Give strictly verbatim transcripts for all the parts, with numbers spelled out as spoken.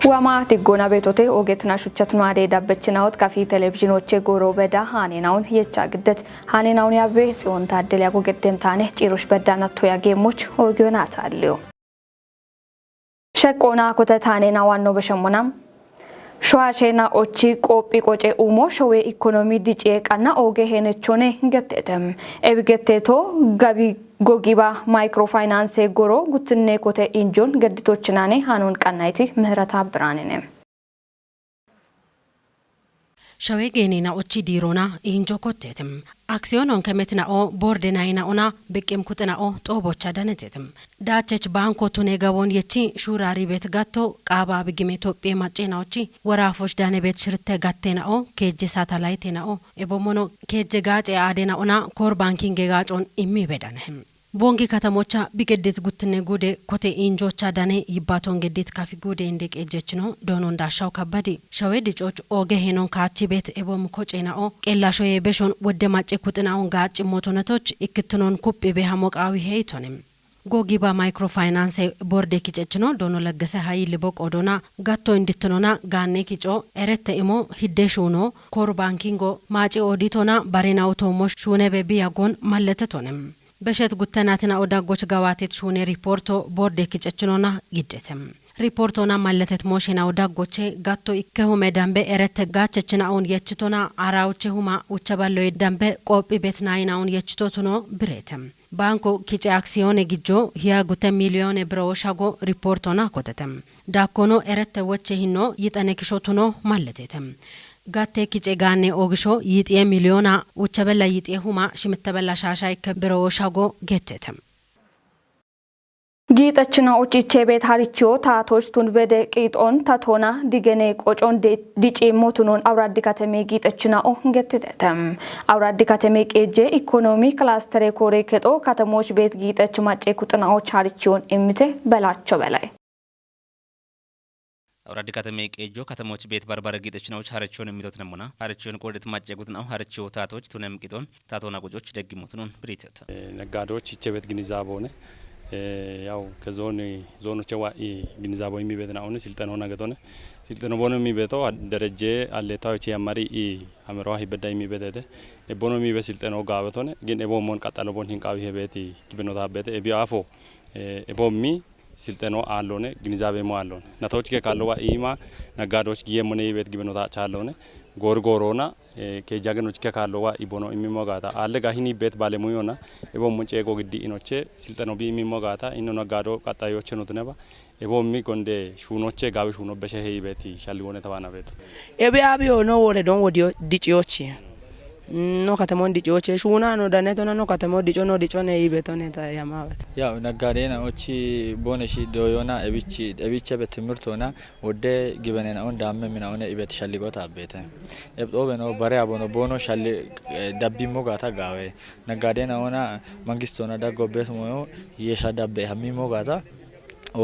Wama diggoona beetote oogetina shuchchatuna de dabbechinaot kafi televizhinoche goro beda haanenawun yecha giddet haanenawun yabbe Tsiyoon Taaddele yago geddem taane ciirosh beddanatto yageemmoch oogiyoona taalliyo. Sheqqoona kote taanena waanno beshemmona. Showaashena ochi qoophi qoce uumo showe ikkonomi diciye qanna ooge heenechone getteete. Ebi getteeto gabi gogiba microfinance goro guttinne kote injon gedditochinaane hanon qannayti Mihrata Biraanene. Shawe geenina ochi diirona injo kotteete. Aksiyoonon kemetina'o boorde nayina'ona beqqem kuxina'o xoobocha daneteete. Daachech baanko tune gabon yechi shuurari bet gatto qaaba bigime Itophiye maccenaochi woraafoch dane bet shirte gattena'o keejje satalaytena'o ebomono keejje gaace aadena'ona koor bankinge gaacon immi bedane. Boongi katamocha bigeddit guttinne guude kote injocha dane yibbaton geddit kafi guude inde qeejjechino doonon daashaw kabbadi. Shawe dicoch ooge heenon kaachi bet ebom kocena'o qellashoye beshon wodde macce kuxina'on gaacci motonetoch ikkittinon kuphi be hamo qaawi heytone. Gogiba microfinance boorde kicechino doono Leggese Hayi Libo qoodona gatto indittinona gaanne kico erette imo hidde shuuno koor bankingo maaci ooditona barena utoommo shuune be biyagon malletetone. Beshet guttenatina odaggoch gawatet shuune riporto boorde kicechinona giddete. Riportona malletet mooshena odaggoche gatto ikke hume dambe erette gaachechina un yechitona arauche huma ucha balloye dambe qoophi bet nayina un yechitotuno birete. Banko kice aksiyoone gijjo hiya gute miliyoone biro shago riportona kotete. Dakkono erette woche hinno yixane kishotuno malletete. Gatte kice gaanne oogisho yixiye miliyoona ucha bella yixiye huma shimitte bella shaasha ikke biro shago gettete. Giixechina uchiche bet haricho taatoch tun bede qiixon tatona digene qocon de-, dici motunon Awuradi Kateme giixechina o gettete. Awuradi Kateme qeejje ikkonomi kilastere koore kexo katamoch bet giixech macce kuxinaoch harichon immite belacho belay. Awuradi Kateme qeejjo katamoch bet barbare giixechinaoch harichon immitotinemmona. Harichon qoodet macce kuxinao haricho taatoch tunem qiixon tatona qococh deggimotunon biritet. ነጋዴዎች ይቼ ቤት ግንዛቤ ሆነ ያው ከዞን ዞኖች ዋ ግንዛቤ የሚቤት ናሆነ ስልጠና ሆነ ገቶነ ስልጠና ቦኖ የሚቤተው ደረጀ አሌታዎች ያማሪ አመራዋ ይበዳ የሚቤተተ ኤቦኖ የሚቤት ስልጠናው ጋበቶነ ግን ኤቦ ሞን ቀጣሎ ቦን ሂንቃዊ ሄቤት ጊብኖታ ቤተ ኤቢ አፎ ኤቦሚ ስልጠናው አለሆነ ግንዛቤ ሞ አለሆነ ነቶች ከካለዋ ኢማ ነጋዴዎች ጊየሞነ ይቤት ጊብኖታ ቻለሆነ ጎርጎሮና keejjagenoch ke kaallowa ibono immimmo gaata. Aalle ga hini bet baalemuyoona ebo muncee go giddi inoche silxeno bi immimmo gaata inno naggaado qaxxayoche nutuneba ebo mi gonde shuunoche gaawe shuuno beshe hei beti shalliwone tawana beto. Ebe abi ono wore don wodio diciyoche. No katemon diciyoche shuuna no danetona no katemo dico no dico ne ibetone ta yamawet. Yaw naggaadena ochi bone shi doyona ebichi ebiche be timirtona wodde gibenen on damme mina one ibet shalligota bete. Eb oben o bare abono bono shalli, eh, dabbi mogata gawe. Naggaadena ona mangistona daggo bet moyo yesha dabbe hammi mogata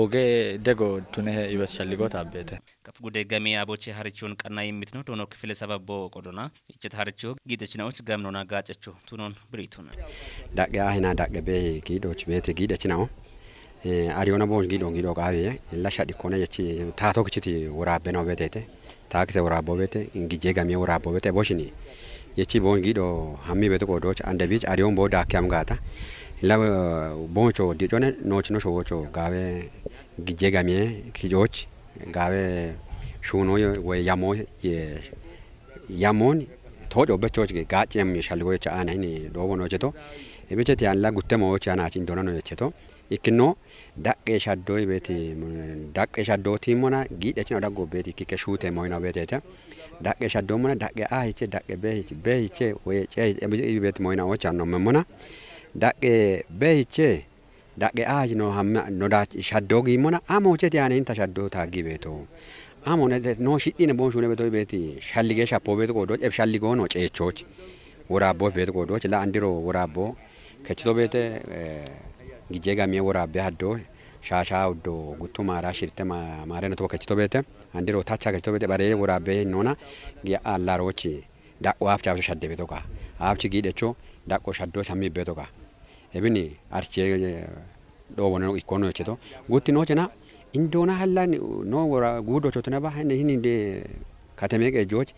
oge dego tunehe ibet shalligota bete. Kaf gude game aboche harichon qanna yimmitno dono kifile sababbo qodona. Ichet haricho giidechinaoch gamnona gaacecho tunon biritun. Daqe ahina daqe be giidoch bete giidechinao. Eh, ariyona boonch giidho giidho qaawiye illa shadhikkona yechi taato kichiti woraabbe no beteete. Taakise woraabbo beete, ingijje gamiye woraabbo beete boshini. Yechi boonch giidho hammi beete qoodooch ande biich ariyon boo daakke am gaata. Illa, eh, booncho dicone noochino showocho gaawe gijje gamiye kijoch gaawe shuuno ye woy yamo ye yamon tooco bechoch ge gaacci am shalligo yecha aana hini dhoobo noocheto. Ebicheti an la guttemo yecha aana chin dona no yecheto. Ikkino daqqe shaddo beeti, mm, daqqe shaddo timmona giidhechina daggo beeti kikke shuute moyna beetete. Daqqe shaddo mona daqqe a hiche daqqe be hiche be hiche we ce hiche beeti moyna ocha no memona. Daqqe be hiche daqqe a hiche no hamma no da shaddo gimmona a mocheti aane inta shaddo taggi beeto. A mone no shidhine bon shune beeto beeti shallige shappo beeto qodo eb shalligo no ceechoch. Woraabbo beeto qodoch la andiro woraabbo kechito beete, eh, gijje gamiye woraabbe haddo shaasha uddo guttu maara shirte ma-, maare no to kechito beete andiro tacha kechito beete bare woraabbe nona ya allarochi daqqo aapcha aapcha shadde beeto ka aapchi giidhecho daqqo shaddo shammi beeto ka ebini arche, eh, dhoobono ikkono yecheto gutti noochena Indoona hallan no wora guudo chotuna ba hin hin de kateme qeejjooch,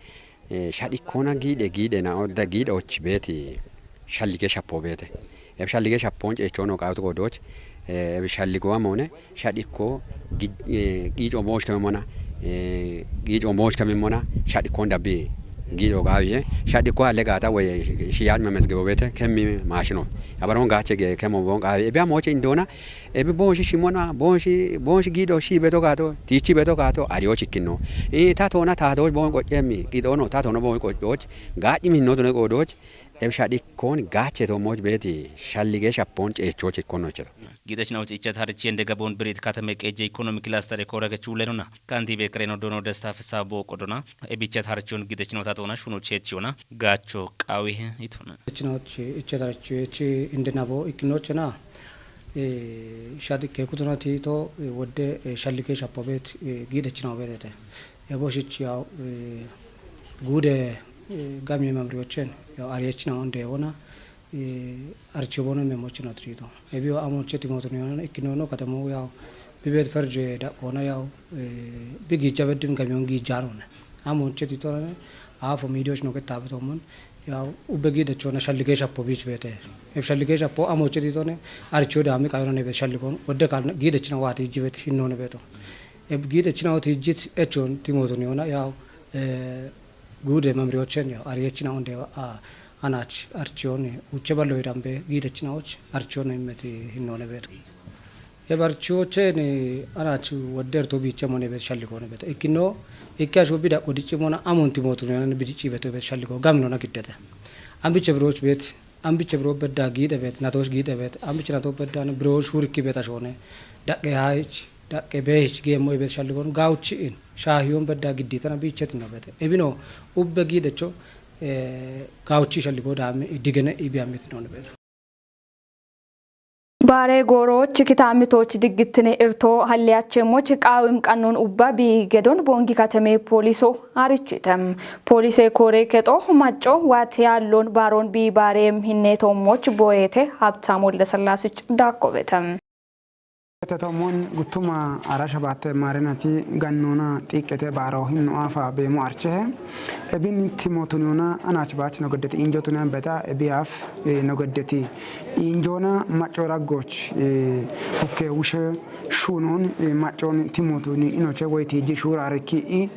eh, shadhikkoona giidhe giidhe na odda giidhe och beeti shallige shappo beete. Eb shallige shappoon ceechoo no qaawtu goodooch, eh, eb shalligowa moone shadhikko gi-, eh, giico mooch kame mona, eh, giico mooch kame mona shadhikkoon dabbi giico qaawiye. Shadhikko halle gaata woye shiyaaj memezgebo beete kemmi maashino. Abaroon gaache ge kemo boon qaawi. Eb amooche indoona Ebi boonshi shimona, boonshi, boonshi giido shi beto gaato, tiichi beto gaato, ariyo chikkinno. Ii, ta toona taatooch boon qoccemmi, qixoono, ta toona boon qoccooch, gaacci minno tune qoodooch, eb shadhikkoon gaache toomooch beeti, shallige shappoon ceechooch ikkonno icheto. Giidhachinawoch ichat harichi yende gaboon biriit katame qeejje ikonomi kilastere koorage chuulenona. Kantiibe Qereeno Doono Desta Fissa Booqo Dona, ebichat harichon giidhachinoota toona shuno cheechiyoona, gaacho qaawi itona. Giidhachinoch ichat harichi echi inde nabo ikkinoochena, eh, shadi keekutuna tiito, eh, wodde, eh, shallige shappo beet, eh, giidhachinawo beetete. Ebo shich yaw, eh, guude, eh, gamye memriyochen, yaw, ariyechinawo ndeewona, eh, archiyo bono memochino tiito. Ebiyo amoche timotoniyona, ikkinono katamo yaw, bibet ferje da kona yaw, eh, bi giija beddin gamiyon giijanone. Amoche tiitone, afo midiyoch no ketabe tomon, yaw, ubbe giidhachona shallige shappo bich beete. Eb shallige shappo amoche tiitone, archiyo dami kayonone be shalligon, wodde kalna giidhachina wati jibet hinnone beeto. Eb giidhachina wati jit echon timotoniyona, yaw, eh, guude memriyochen yaw, ariyechina onde, a, anach archiyon, uche ballo idambe, giidhachinawoch, archiyon immeti hinnone beeto. Eb archiyochen, anach wodde erto biiche mone beet shalligone beeto. Ikkino, ikke asho bida qodichi mona amonti mootun yanan bidichi beeto beet shalligo, gaminona giddete. Ambiche birooch beet, ambiche biroo bedda giidhe beet, natooch giidhe beet, ambiche natoo bedda birooch hurikki beet ashoone. Daqqe haayich, daqqe beehich geemmo ibeet shalligon, gaawuchi in, shaahiyon bedda gidditana biichetino beete. Ebino, ubbe giidhecho, eh, gaawuchi shalligo daami digene ibi amit non beeto. Baare gooroch kitaamitoch diggittine irto halliyachemoch qaawim qannon ubba bi gedon boongi katame pooliso arichitem. Poolise koore kexo macco waati yaallon baaron bi baareem hinne toommoch boyete Habtaam Wolde Sillaasich daakkobetem. Tetoommoon guttuma ara shabaatte maarinati gannoona xiiqqete baaro hinno afa beemo archehe. Ebin timootuniyoona anaach baach nogeddeti injootuniyaan beta ebiyaaf, eh, nogeddeti injoona macco raggooch, eh, ukke wushe shuunoon, eh, maccoon timootuni inoche woy tiiji shuura arikki i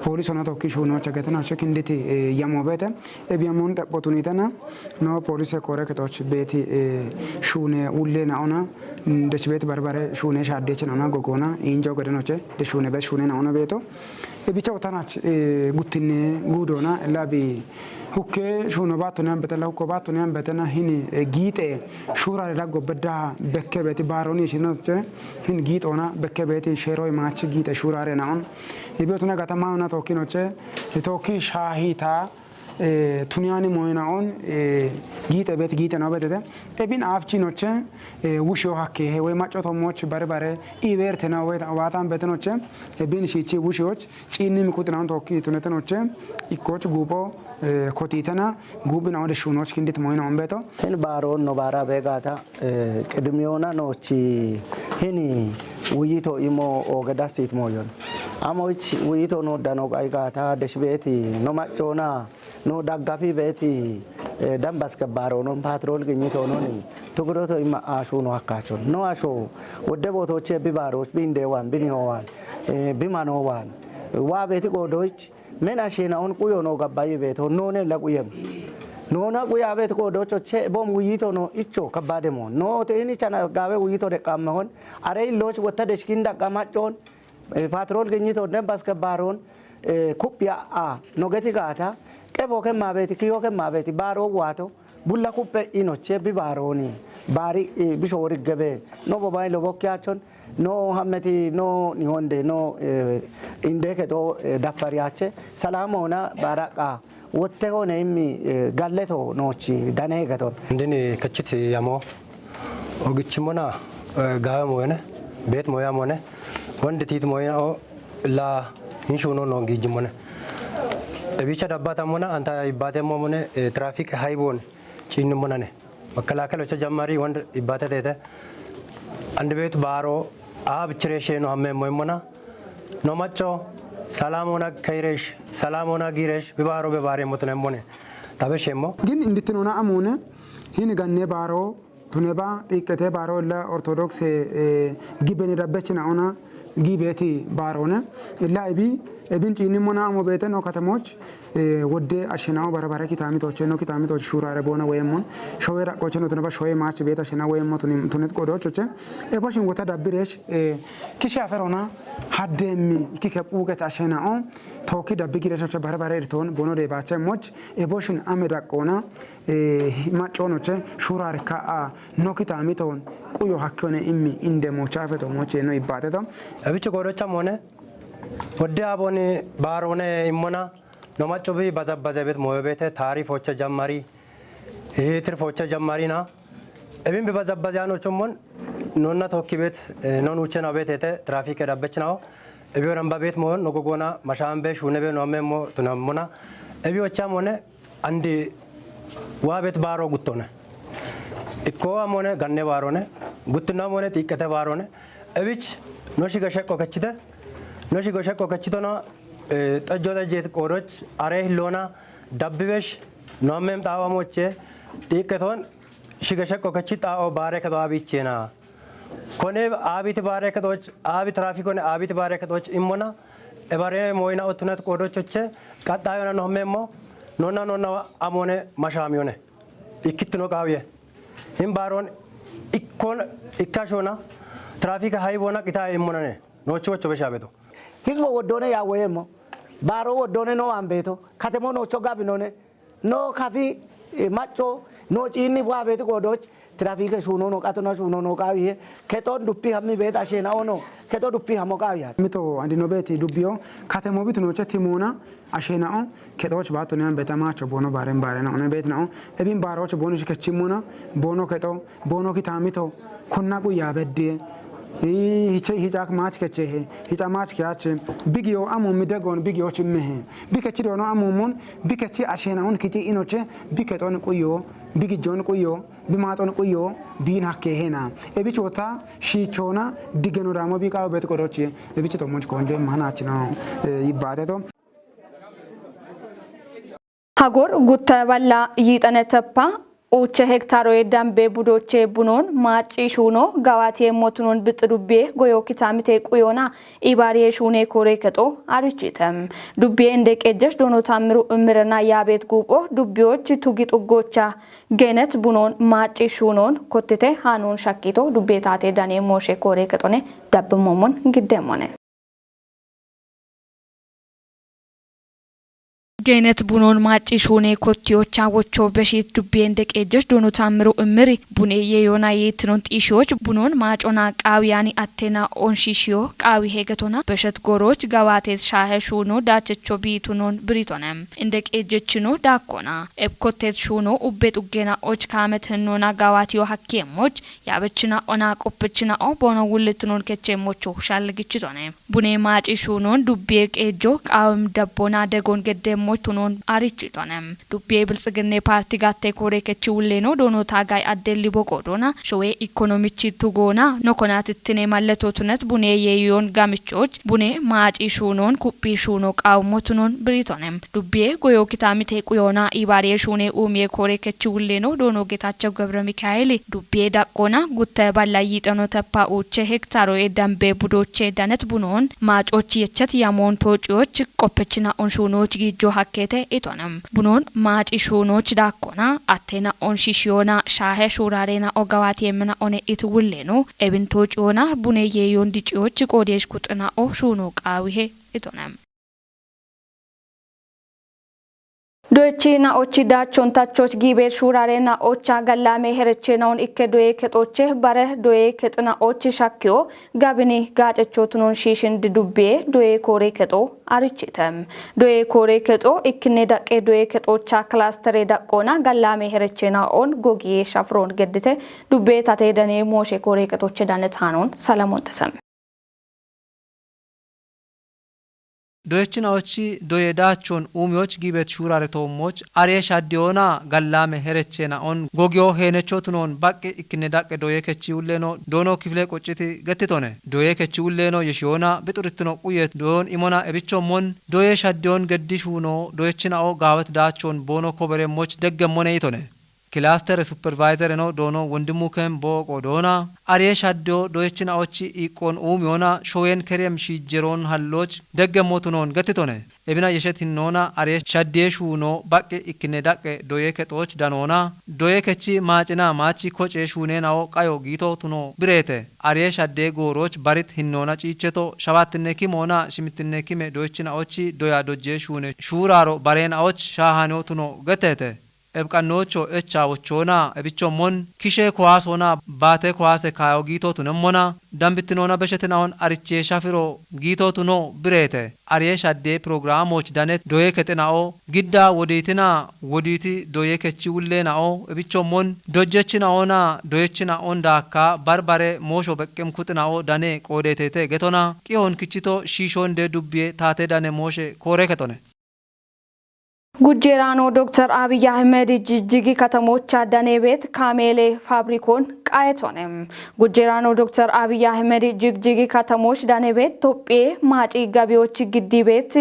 poolisona tokki shuunoocha getenoche kinditi, eh, yamoo beete. Ebiyamoon xephotunitana no poolise koore kexooch beeti, eh, shuune wulle naona, mm, dech beet barbare shuune shaaddeeche naona gogoona injoo gedenoche de shuune beet shuune naona beeto. Ebicha utanach, eh, guttinne guudoona labi hukke shuuno baatto nean betela hukko baatto nean betena hini, eh, giixe shuurare daggo beddaha bekke beeti baaroni shinoche hin giixoona bekke beeti sheeroi maachi giixe shuurare naon. Ibiotuna gatama una tokkinoche, eh, tokki shaahita, eh, tuniyani moynaon, eh, giixe beet giixe no betete. Ebin aafchi noche, eh, wushiyo hakke he woy macco tommoch bare bare i werte na woy waatan bete noche. Ebin shiichi wushiyoch ciinni mi kuxinaon tokki tunete noche. Ikkoch guupho, eh, kotitena guuphi na ode shuunoch kindit moynaon beto. Hin baaroon no baara beegaata, eh, qidimiyoona noochi hini wuyito imo ooge dassiit mooyon. Amoich wuyito no dano qaygaata deshbeeti no maccoona no daggafi beeti, eh, dambas kebbaaronon paatrool ginyitoonon tuguroto imma ashuuno hakkaachon. No asho wodde bootooche bi baaroch bi indeewaan bi nihoowaan, eh, bi manoowaan waa beeti goodoich Men asheena'on quyo noo gabbayi beeto noonella quyem. Noona quya beet qoodocho che bom wuyitono icho kabbademo. Noote ini chana gaawe wuyito deqqammehon. Are illoch wotta deshkin daqqa maccoon, eh, patrol ginyito ne baskebbaroon, eh, kupya a nogeti gaata. Qebo kemma beeti, kiyo kemma beeti, baaro waato. Bulla kuppe inoche bi baarooni. Baari, eh, bisho wori gebe. No bobai lobokkiachon. No hammeti no nihonde no, eh, indeke to, eh, daffariyache. Salam hona baraka. Wotte hone immi, eh, galleto nochi dane gaton. Ndini kachiti yamo. Ogichimona, eh, gawe moyene. Bet moya mone. Wonde tit moyene o la inshuno no gijimone. Ebicha dabbata mona anta ibate momone, eh, traffic haibon. Chinni monane. Makalakal ocha jammari wand ibata tete. And betu baro Aa bichireeshshe no hamme moyemmona. No macco, salaam ona kairesh, salaam ona giresh, bibaaro bebaare motunemone. Tabe shemmo. Gin indittinona amune, hini ganne baaro, tuneba, xiqqete baaro illa Ortodokse, eh, gibene dabbechina ona, gibeti baarone. Illa ibi, ebin ciinnimona amo beete no katemoch, eh, wodde ashenao barabare kitaamitoche no kitaamitoche shuurare boona woyemmon. Showe raqqoche no tuneba showe maach beeta shena woyemmo tunim-, tunet qodochoche. Eboshin wota dabbiresh, eh, kishi aferona, haddemmi, iki kephuuget ashenao, tooki dabbi gireshoche barabare irtoon, bono deebache moch, eboshin ame daqqoona, eh, maccoonoche, shuurare ka'a, no kitaamitoon, quyo hakkiyone immi, inde mocha afeto moche no ibbateto. Ebichi qodocha mone, wodde aboni baarone immona, no macco bi bazabbaze bet moyo bete, taarifoche jammari, eh, tirfoche jammarina. Ebin bi bazabbaze ano chomon, nonna tokki bet, eh, non uchena betete, trafike dabbechnao. Ebi oran babet mo, no gogona, mashambe, shunebe, no memo, tunamona. Ebi ocha mone, andi wabet baaro guttone. Ikko amone, ganne baarone, guttina mone, xiqqete baarone. Ebich, no shiga shekko kachite, no shiga shekko kachitona, eh, tajjo tajjet qodoch, are hillona, dabbibesh, no mem tawa moche, xiqqeton, shiga shekko kachita o baare kado abichena. Kone abiti baare kedoch, abi trafik kone abiti baare kedoch immona, ebare moyna otunat qodochoche, qatta yona no memo, nonna nonna amone mashamiyone. Ikkitino qawiye. Him baaron ikkon ikkashona, trafik haybona qita immonane. Nochi wocho beshabeto. Hizbo woddone ya woyemmo. Baaro woddone no ambeto. Katemo nocho gabinone. No kafi, eh, macco, no ciinni bua beeti godoch, trafike shuno no, qato na shuno no, qawiye, keton duppi hammi beet ashena ono, keto duppi hamo qawiya. Mito andi no beeti dubbiyo, katemo bitu no che timona, ashena o, ketoch bato ne ambeta macho bono baren barena one beet na o, ebin baroch bono shikechimona, bono keto, bono kitamito, kunna quya bedde. Hiche hichak mach keche he, hicha mach kiache. Bigio amo midegon bigio chimme he. Bikechi dono amo mun, bikechi ashena un kichi inoche, biketon quyo, bigijon quyo, bimaton quyo, bin hakke hena. Ebichota, shichona, digeno damo bika obet kodoche. Ebichito monch konje manachino, eh, ibadeto. Hagor gutta balla yiixane teppa uche hektaroye dambe budoche bunon maaci shuno gawatiye motunon bixi dubbiye goyo kitamite quyona ibaariye shune kore kexo arichitem. Dubbiye inde qejesh dono tammiru immirena yaabet guupho dubbiyoch tugi xuggocha genet bunon maaci shunon kottite hanon shakkito dubbiye tate dane mooshe kore kexone dabbi momon giddemone. Geenet bunon maaci shuune kottiyocha wocho beshit dubbiyen deqeejesh dono tammiro immiri bune yeeyona yeettinon xiishiyoch bunon maacona qaawiyani attena onshishiyo qaawi heegetona beshet gooroch gawaatet shaahe shuuno daachecho biitunon biritone. Inde qeejjechino daakkona eb kottet shuuno ubbe xuggena och kaamet hennona gawaatiyo hakkeemmoch yaabechina ona qoppechina o boono wullittinon kecheemmocho shalligichitone. Bune maaci shuunon dubbiye qeejjo qaawim dabbona degon gedde moytunon arichitone. Dubbiye biltsiginne paarti gatte koore kechi wulleno doono taagay adde libo qoodona showe ikonomichi tugoona nokonatittine malletotunet bune yeeyon gamichoch bune maaci shuunon kuphi shuuno qaawumotunon biritone. Dubbiye goyo kitamite quyona ibaariye shuune uumiye koore kechi wulleno doono Geetachew Gebire Mikaa'eeli dubbiye daqqona guttaye balla yiixeno teppa uuche hektaroye dambe budoche danet bunon maacoch yechet yamoon toociyoch qoppechina onshuunoch giijo hakkeete itone. Bunon maaci shuunoch daakkona attena onshishiyona shaahe shuurarena ogawaati yemmina one it wulleno ebin toociyona bune yeeyon diciyoch qoodesh kuxina o shuuno qaawihe itone. Doyechi na'ochi daachon tachoch giibe shuurare na'ocha gallame hereche na'on ikke doye kexoche bare doye kexi na'ochi shakkiyo gabini gaacecho tunon shiishin didubbiye doye koore kexo arichitem. Doye koore kexo ikkinne daqqe doye kexocha kilastere daqqoona gallame hereche na'on gogiye shafiroon geddite dubbe tate dane mooshe koore kexoche dane taanon Salamon Tesem. Doyechinaochi doye daachon uumiyoch giibet shuurare toommoch arye shaddiyoona gallaame herecheenaon gogiyo heenecho tunoon baqqi ikkinne daqqe doye kechi ulleeno doono kifile qocciti gettitone. Doye kechi ulleeno yeshiyoona bixurittino quye doyon imona ebichommon doye shaddiyoon geddi shuuno doyechinao gaawet daachon boono koberemmoch deggemmone yitone. Kilaastere supervayzereno doono Wondimu Kembo qoodoona, arye shaddeyo doyechinaochi iiqqoon uumiyona showen keriyem shiijjeroon halloch deggemmo tunoon gettitone. Ebina yeshet hinnoona arye shaddiye shuuno baqqi ikkine daqqe doye kexooch danoona, doye kechi maacina maachi koce shuuneenao qayo giito tuno bireete. Arye shaddiye goorooch barit hinnoona ciicheto shabattinne kimoona shimittinne kime doyechinaochi doya dojje shuune shuuraaro bareenaoch shaahaneo tuno getteete. Ebqannoocho echa wochoona ebichommon kishe kowaasoona baate kowaase kaayo giito tunemmona, dambittinoona beshetinaon arichee shafiro giito tuno bireete. Arye shadde pirogiraamoch danet doye kexinao gidda wodiitina wodiiti doye kechi wulleenao ebichommon dojjechinaoona doyechinaon daakka barbare moosho beqqim kuxinao dane qoodeeteete getona qihon kichito shiishoonde dubbiye taate dane mooshe koore kexone. Gujjeeraano Doktor Abiy Ahmed Jijjigi katamocha danebeet kaameele faabrikoon qaayetone. Gujjeeraano Doktor Abiy Ahmed Jijjigi katamoch danebeet Tophiyee maaci gabiyoch giddibeet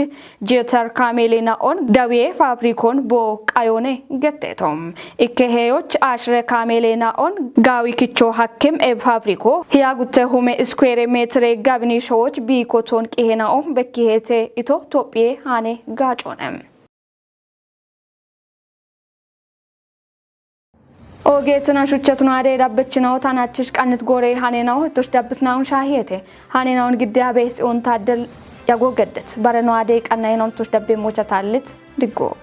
jeetar kaameele na'on dawiye faabrikoon boo qayone getteeto. Ikke heyoch ashire kaameele na'on gaawi kicho hakkim eb faabriko hiya gutte hume iskuweere meetire gabini showoch biikoton qihena'o bekkiheete ito Tophiye haane gaacone. Ogeetina shuchatuna ade dabbechinawo tanachish qannit goore hanenawo ittosh dabbitnawun shaahiyete. Hanenawoon gidde abe Tsiyoon Taaddel yago geddet. Bareno ade qannayenawoon ittosh dabbe mocha taallit diggo.